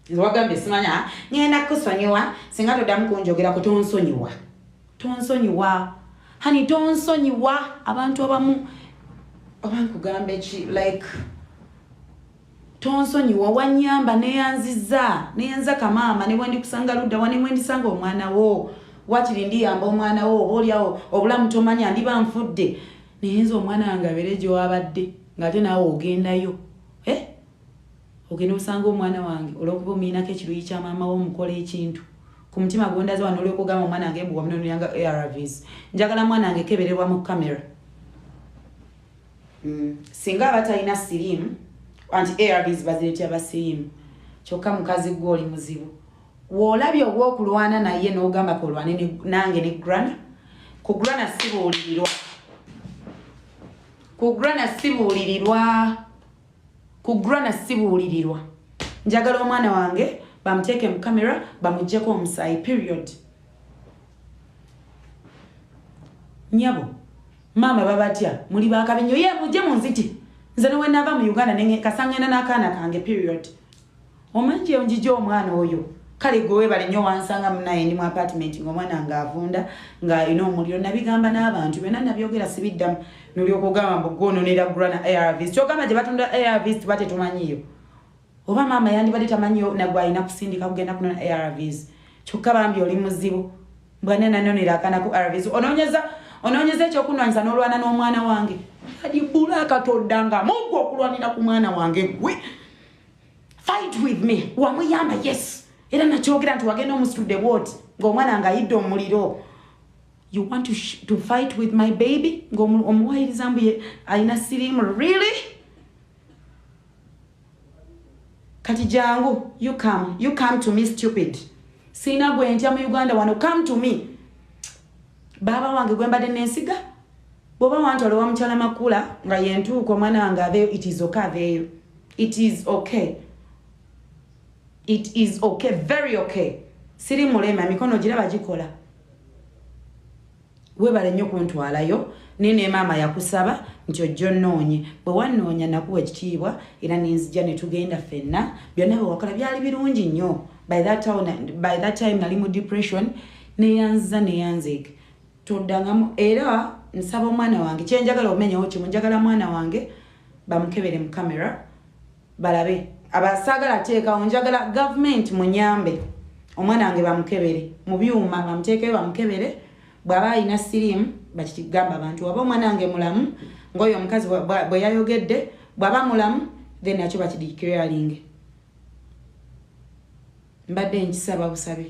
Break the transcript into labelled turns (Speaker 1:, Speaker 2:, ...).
Speaker 1: Nze wagambye simanya ngenda kukusonyiwa singa toddamu kunjogerako. Tonsonyiwa, tonsonyiwa hani, tonsonyiwa. Abantu abamu oba nkugambe ki, like tonsonyiwa. Wanyamba, neyanziza, neyanza kamaama. Ne bwendikusanga ludda wa, ne bwendisanga omwana wo, wakiri ndiyamba omwana wo. Oba oliawo obulamu tomanya, ndiba nfudde, naye nze omwana wange abeere gyewabadde, ng'ate naawe ogendayo, eh? Ogenda osanga omwana wange olwokuba omuyinako ekiruyi kya maama wo, omukola ekintu ku mutima gondaze wano. Olyoka ogamba omwana wange mbu wamunononyanga ARVs. Njagala mwana wange kebererwa mu kamera. Singa aba talina siriimu, anti ARVs bazireetera basiriimu. Kyokka mukazi gwe oli muzibu, woolabye obwokulwana naye n'ogamba kolwane nange ne grana. Ku grana sibuulirirwa, ku grana sibuulirirwa, ku grana sibuulirirwa. Njagala omwana wange bamuteeke mu kamera, bamugjeko omusaayi, period. Nyabo maama babatya, muli bakabi nnyo. Ye mujje munziti nze ne wenaava mu Uganda kasangenda n'akaana kange, period. Omanyi njija omwana oyo. Kale gwe webale nnyo wansanga munaye ndi mu apartment ngaomwana nga avunda ng'alina omuliro. Nabigamba n'abantu byonna nabyogera, sibiddamu. Nolyoka ogamba mbu gwononera grana ARVs. Kyogamba gye batunda ARVs tuba tetumanyiyo? Oba maama yandibadde tamanyiyo nagwe alina kusindika kugenda kunona ARVs? Kyokka bambi oli muzibu mbwana nanonera akaana ku ARVs. Onoonyeza, onoonyeza ekyokunwanyisa n'olwana n'omwana wange adibula akatodda mugwe okulwanira ku mwana wange. Gwe fight with me. Wamuyamba, yes, era nakyogera nti wagenda omusitudde bwoti ng'omwana nga ayidde omuliro. You want to fight with my baby ng'omuwayiriza mbu ye alina siriimu? Really? Kati jangu, you come, you come to me, stupid. Siina gwe ntya mu Uganda wano. Come to me. Baaba wange gwe mbadde nensiga, bw'oba wantwala owa mukyala Makula nga yentuuka, omwana wange aveeyo. It is okay, aveeyo. It is okay, it is okay, very okay. Siri mulema, emikono giraba gikola. Webale nnyo kuntwalayo, naye ne maama yakusaba nti ojja onnoonye. Bwe wannoonya nakuwa ekitiibwa era nenzija ne tugenda ffenna. Byonna bwe wakola byali birungi nnyo. By that time nali mu depression. Neyanziza, neyanzeege, toddangamu. Era nsaba omwana wange, kyenjagala omenyewo kimu, njagala mwana wange bamukebere mu kamera balabe. Abasaagala teekawo, njagala gavumenti munyambe omwana wange bamukebere mu byuma, bamuteekeyo bamukebere. Bw'aba alina siriimu bakigamba abantu. Waba omwana wange mulamu ngaoyo omukazi bwe yayogedde, bw'aba mulamu, then nakyo bakideclaringe. Mbadde nkisaba busabe.